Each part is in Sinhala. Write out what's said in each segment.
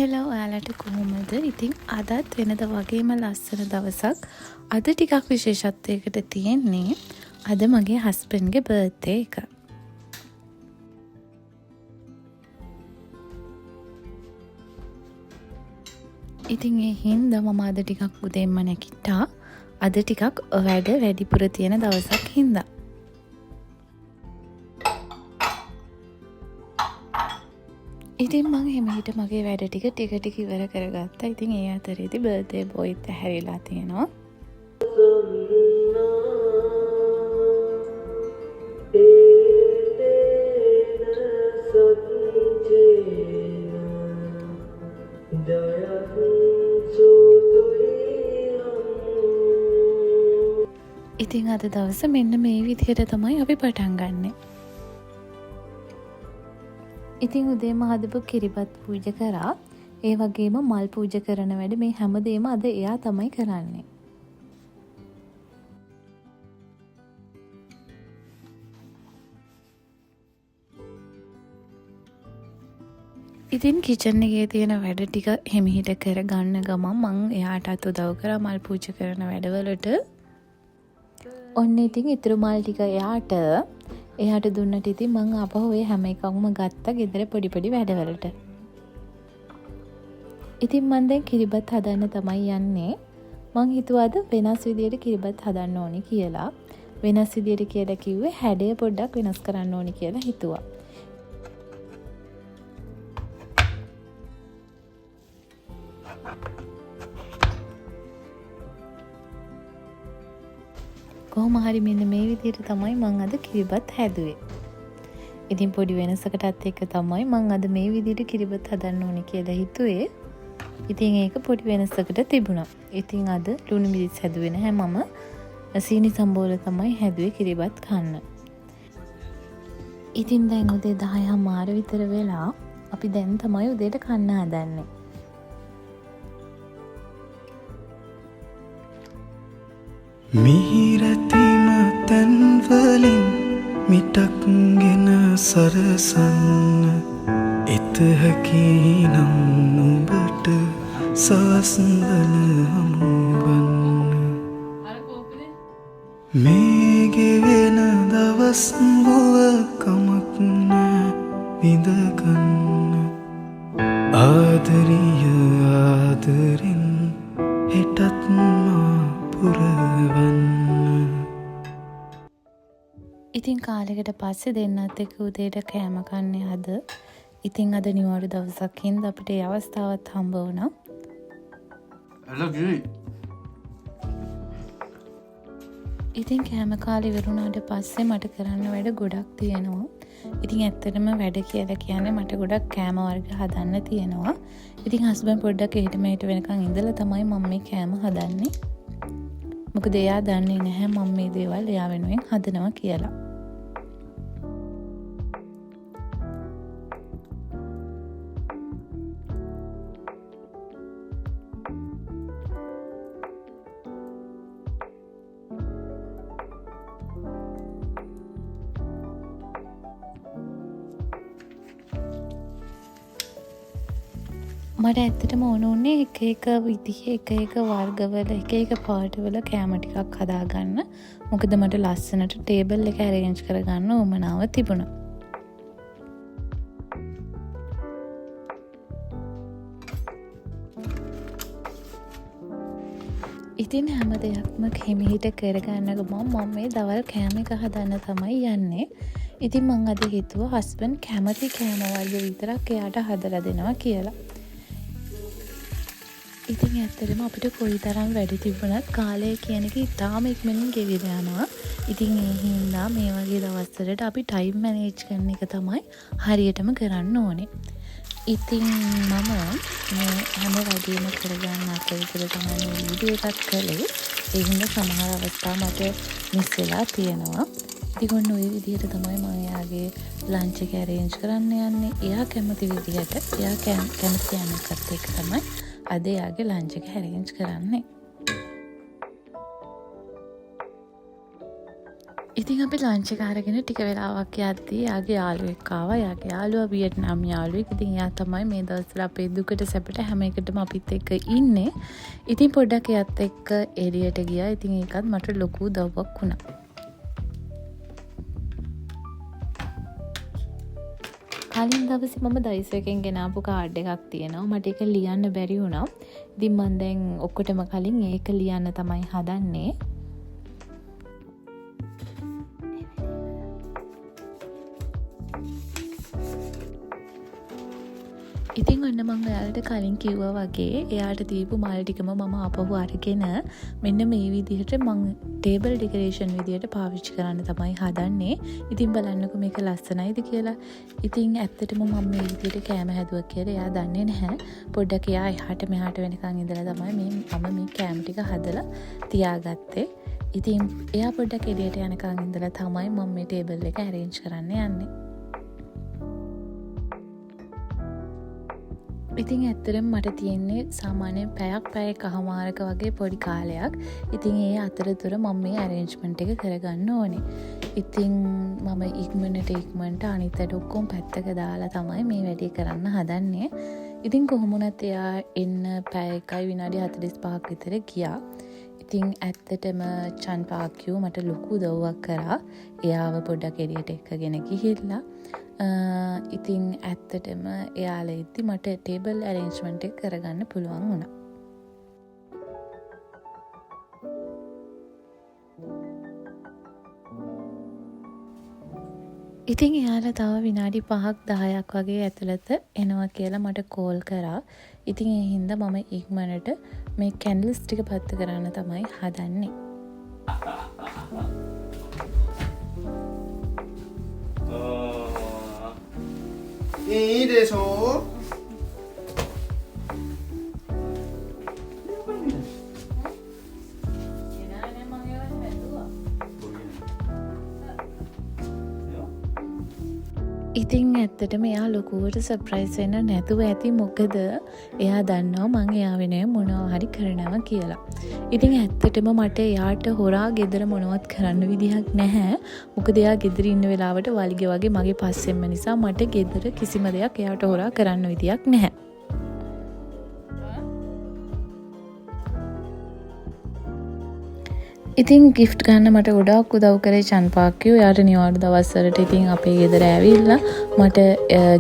හෙලෝ, ඔයාලට කොහොමද? ඉතින් අදත් වෙනද වගේම ලස්සන දවසක්. අද ටිකක් විශේෂත්වයකට තියෙන්නේ අද මගේ හස්බන්ඩ්ගේ බර්ත්ඩේ එක. ඉතින් ඒ හින්දා මම අද ටිකක් උදෙන්ම නැගිට්ටා. අද ටිකක් වැඩ වැඩිපුර තියෙන දවසක් හින්දා. ඉතින් මං හිමීට මගේ වැඩ ටික ටික ටික ඉවර කරගත්තා. ඉතින් ඒ අතරේදී බර්ත්ඩේ බොයිත් ඇහැරිලා තියෙනවා. ඉතින් අද දවස මෙන්න මේ විදිහට තමයි අපි පටන් ගන්නෙ. ඉතින් උදේම හදපු කිරිබත් පූජා කරා. ඒ වගේම මල් පූජා කරන වැඩ මේ හැමදේම අද එයා තමයි කරන්නේ. ඉතින් කිචන් එකේ තියෙන වැඩ ටික හිමිහිට කරගන්න ගමන් මං එයාටත් උදව් කරා මල් පූජා කරන වැඩවලට. ඔන්න ඉතින් ඉතුරු මල් ටික එයාට දුන්නට ඉතින් මං ආපහු ඔය හැම එකක්ම ගත්තා ගෙදර පොඩි පොඩි වැඩවලට. ඉතින් මං දැන් කිරිබත් හදන්න තමයි යන්නේ. මං හිතුවා අද වෙනස් විදියට කිරිබත් හදන්න ඕනි කියලා. වෙනස් විදියට කියලා කිව්වේ හැඩය පොඩ්ඩක් වෙනස් කරන්න ඕනි කියලා හිතුවා. කොහොම හරි මෙන්න මේ විදියට තමයි මං අද කිරිබත් හැදුවේ. ඉතින් පොඩි වෙනසකටත් එක්ක තමයි මං අද මේ විදියට කිරිබත් හදන්න ඕනි කියලා හිතුවේ. ඉතින් ඒක පොඩි වෙනසකට තිබුණා. ඉතින් අද ලුණු මිරිස් හැදුවේ නැහැ මම. සීනි සම්බෝල තමයි හැදුවේ කිරිබත් කන්න. ඉතින් දැන් උදේ දහය හමාර විතර වෙලා අපි දැන් තමයි උදේට කන්න හදන්නේ. මිහිරතිම තැන්වලින් මිටක් ගෙන සරසන්න එත හැකි නම් නුඹට සවස්වල හමුවන්න. මේ ගෙවෙන දවස් වුව කමක් නෑ විඳගන්න. ආදරිය ආදරෙන් හෙටත් මා පුරවන්න. ඉතින් කාලෙකට පස්සේ දෙන්නත් එක්ක උදේට කෑම කන්නේ අද. ඉතින් අද නිවාඩු දවසක් හින්දා අපිට ඒ අවස්ථාවත් හම්බ වුණා. එළ කිරි. ඉතින් කෑම කාලේ ඉවර වුණාට පස්සේ මට කරන්න වැඩ ගොඩක් තියෙනවා. ඉතින් ඇත්තටම වැඩ කියලා කියන්නේ මට ගොඩක් කෑම වර්ග හදන්න තියෙනවා. ඉතින් හස්බන්ඩ් පොඩ්ඩක් එහෙට මෙහෙට වෙනකන් ඉඳලා තමයි මම මේ කෑම හදන්නේ. මොකද එයා දන්නේ නැහැ මම මේ දේවල් එයා වෙනුවෙන් හදනවා කියලා. මට ඇත්තටම ඕන වුණේ එක එක විදිහේ එක එක වර්ගවල එක එක පාටවල කෑම ටිකක් හදාගන්න. මොකද මට ලස්සනට ටේබල් එක ඇරේන්ජ් කරගන්න උවමනාව තිබුණා. ඉතින් හැම දෙයක්ම හිමිහිට කරගන්න ගමන් මම මේ දවල් කෑම එක හදන්න තමයි යන්නේ. ඉතින් මං අද හිතුවා හස්බන්ඩ් කැමති කෑම වර්ග විතරක් එයාට හදලා දෙනවා කියලා. ඉතින් ඇත්තටම අපිට කොයිතරම් වැඩ තිබුණත් කාලය කියන එක ඉතාම ඉක්මනින් ගෙවිලා යනවා. ඉතින් ඒ හින්දා මේ වගේ දවස්වලට අපි ටයිම් මැනේජ් කරන එක තමයි හරියටම කරන්න ඕනේ. ඉතින් මම මේ හැම වැඩේම කරගන්න අතරතුර තමයි මේ වීඩියෝ එකක් කළේ. ඒ හින්දා සමහර අවස්ථා මට මිස් වෙලා තියෙනවා. ඉතින් ඔන්න ඔය විදිහට තමයි මම එයාගේ ලන්ච් එක ඇරේන්ජ් කරන්න යන්නේ. එයා කැමති විදිහට, එයා කැමති කෑම එකත් එක්ක තමයි අද එයාගේ ලන්ච් එක ඇරේන්ජ් කරන්නේ. ඉතින් අපි ලන්ච් එක අරගෙන ටික වෙලාවක් යද්දී එයාගේ යාළුවෙක් ආවා. එයාගේ යාළුවා වියට්නාම් යාළුවෙක්. ඉතින් එයා තමයි මේ දවස්වල අපේ දුකට සැපට හැම එකටම අපිත් එක්ක ඉන්නේ. ඉතින් පොඩ්ඩක් එයාත් එක්ක එළියට ගියා. ඉතින් ඒකත් මට ලොකු උදව්වක් වුණා. කලින් දවසේ මම දයිසෝ එකෙන් ගෙනාපු කාඩ් එකක් තියෙනවා. මට ඒක ලියන්න බැරි වුණා. ඉතින් මං දැන් ඔක්කොටම කලින් ඒක ලියන්න තමයි හදන්නේ. ඉතින් ඔන්න මං ඔයාලට කලින් කිව්වා වගේ එයාට දීපු මල් ටිකම මම ආපහු අරගෙන මෙන්න මේ විදිහට මං ටේබල් ඩෙකරේෂන් විදිහට පාවිච්චි කරන්න තමයි හදන්නේ. ඉතින් බලන්නකෝ මේක ලස්සනයිද කියලා. ඉතින් ඇත්තටම මම මේ විදිහට කෑම හැදුවා කියලා එයා දන්නේ නැහැ. පොඩ්ඩක් එයා එහාට මෙහාට වෙනකන් ඉඳලා තමයි මම මේ කෑම ටික හදලා තියාගත්තේ. ඉතින් එයා පොඩ්ඩක් එළියට යනකන් ඉඳලා තමයි මම මේ ටේබල් එක ඇරේන්ජ් කරන්න යන්නේ. ඉතින් ඇත්තටම මට තියෙන්නේ සාමාන්‍යයෙන් පැයක් පැය එකහමාරක වගේ පොඩි කාලයක්. ඉතින් ඒ අතරතුර මම මේ ඇරේන්ජ්මන්ට් එක කරගන්න ඕනේ. ඉතින් මම ඉක්මනට ඉක්මනට අනිත් වැඩ ඔක්කොම පැත්තක දාලා තමයි මේ වැඩේ කරන්න හදන්නේ. ඉතින් කොහොම වුණත් එයා එන්න පැය එකයි විනාඩි හතලිස් පහක් විතර ගියා. ඉතින් ඇත්තටම චන් පාකියු මට ලොකු උදව්වක් කරා. එයාව පොඩ්ඩක් එළියට එක්කගෙන ගිහිල්ලා. ඉතින් ඇත්තටම එයාලා එද්දි මට ටේබල් ඇරේන්ජ්මන්ට් එක කරගන්න පුළුවන් වුණා. ඉතින් එයාලා තව විනාඩි පහක් දහයක් වගේ ඇතුළත එනවා කියලා මට කෝල් කරා. ඉතින් ඒ හින්දා මම ඉක්මනට මේ කැන්ඩල්ස් ටික පත්තු කරන්න තමයි හදන්නේ. いいでしょう。 ඉතින් ඇත්තටම එයා ලොකුවට සර්ප්‍රයිස් වෙන්න නැතුව ඇති, මොකද එයා දන්නවා මං එයා වෙනුවෙන් මොනවා හරි කරනවා කියලා. ඉතින් ඇත්තටම මට එයාට හොරා ගෙදර මොනවත් කරන්න විදිහක් නැහැ. මොකද එයා ගෙදර ඉන්න වෙලාවට වලිග වගේ මගේ පස්සෙන්ම නිසා මට ගෙදර කිසිම දෙයක් එයාට හොරා කරන්න විදිහක් නැහැ. ඉතින් ගිෆ්ට් ගන්න මට ගොඩාක් උදව් කරේ චන්පාක්කියෝ. එයාට නිවාඩු දවස්වලට ඉතින් අපේ ගෙදර ඇවිල්ලා මට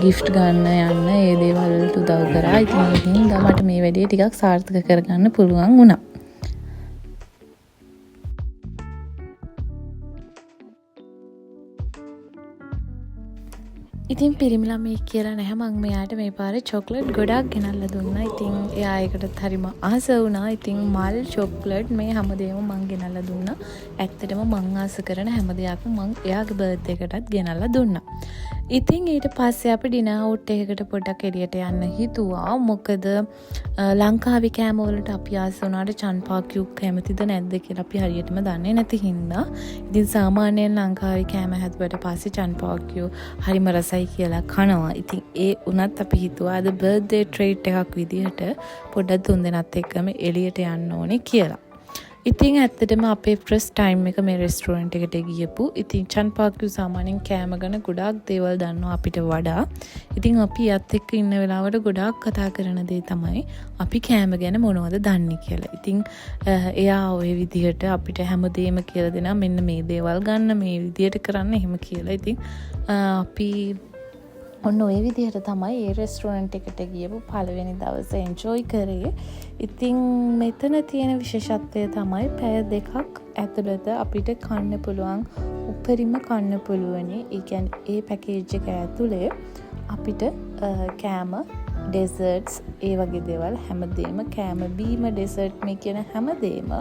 ගිෆ්ට් ගන්න යන්න ඒ දේවල් වලට උදව් කරා. ඉතින් ඒ හින්දා මට මේ වැඩේ ටිකක් සාර්ථක කරගන්න පුළුවන් වුණා. ඉතින් පිරිමි ළමයෙක් කියලා නැහැ, මං මෙයාට මේ පාරේ චොක්ලට් ගොඩාක් ගෙනල්ලා දුන්නා. ඉතින් එයා ඒකටත් හරිම ආස වුණා. ඉතින් මල් චොක්ලට් මේ හැමදේම මං ගෙනල්ලා දුන්නා. ඇත්තටම මං ආස කරන හැම දෙයක්ම මං එයාගේ බර්ත්ඩේ එකටත් ගෙනල්ලා දුන්නා. ඉතින් ඊට පස්සේ අපි ඩිනර් අවුට් එකකට පොඩ්ඩක් එළියට යන්න හිතුවා. මොකද ලංකාවේ කෑම වලට අපි ආස වුණාට චන්පාකියු කැමතිද නැද්ද කියලා අපි හරියටම දන්නේ නැති හින්දා. ඉතින් සාමාන්‍යයෙන් ලංකාවේ කෑම හැදුවට පස්සේ චන්පාකියු හරිම රසයි කියලා කනවා. ඉතින් ඒ වුණත් අපි හිතුවා අද බර්ත්ඩේ ට්‍රීට් එකක් විදිහට පොඩ්ඩක් තුන්දෙනාත් එක්කම එළියට යන්න ඕනේ කියලා. ඉතින් ඇත්තටම අපේ ෆස්ට් ටයිම් එක මේ රෙස්ටුරන්ට් එකට ගියපු. ඉතින් චන්පාකියු සාමාන්‍යයෙන් කෑම ගැන ගොඩාක් දේවල් දන්නවා අපිට වඩා. ඉතින් අපි එයත් එක්ක ඉන්න වෙලාවට ගොඩාක් කතා කරන දේ තමයි අපි කෑම ගැන මොනවද දන්නේ කියලා. ඉතින් එයා ඔය විදිහට අපිට හැමදේම කියලා දෙනවා, මෙන්න මේ දේවල් ගන්න, මේ විදිහට කරන්න එහෙම කියලා. ඉතින් අපි ඔන්න ඔය විදිහට තමයි ඒ රෙස්ටුරන්ට් එකට ගියපු පළවෙනි දවසේ එන්ජොයි කරේ. ඉතින් මෙතන තියෙන විශේෂත්වය තමයි පැය දෙකක් ඇතුළත අපිට කන්න පුළුවන්, උපරිම කන්න පුළුවනි. ඒ කියන්නේ ඒ පැකේජ් එක ඇතුලේ අපිට කෑම, ඩෙසර්ට්ස් ඒ වගේ දේවල් හැමදේම, කෑම බීම ඩෙසර්ට් මේ කියන හැමදේම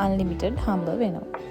අන්ලිමිටඩ් හම්බ වෙනවා.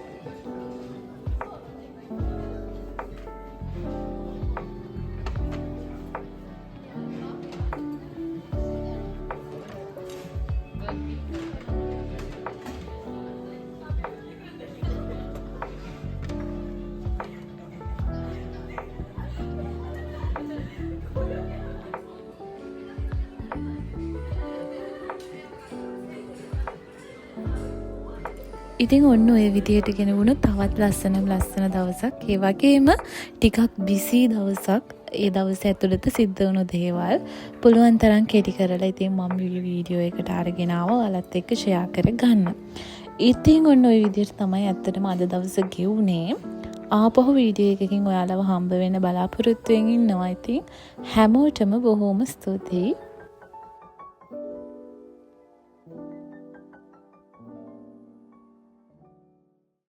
ඉතින් ඔන්න ඔය විදියට ගෙනවුණු තවත් ලස්සනම ලස්සන දවසක්. ඒ වගේම ටිකක් බිසී දවසක්. ඒ දවස් ඇතුළත සිද්ධ වුණු දේවල් පුළුවන් තරම් කෙටි කරලා ඉතින් මම වීඩියෝ එකට අරගෙන ආවා ඔයාලත් එක්ක ෂෙයා කරගන්න. ඉතින් ඔන්න ඔය විදියට තමයි ඇත්තටම අද දවස ගෙවුනේ. ආපහු වීඩියෝ එකකින් ඔයාලව හම්බ වෙන්න බලාපොරොත්තුවෙන් ඉන්නවා. ඉතින් හැමෝටම බොහෝම ස්තුතියි.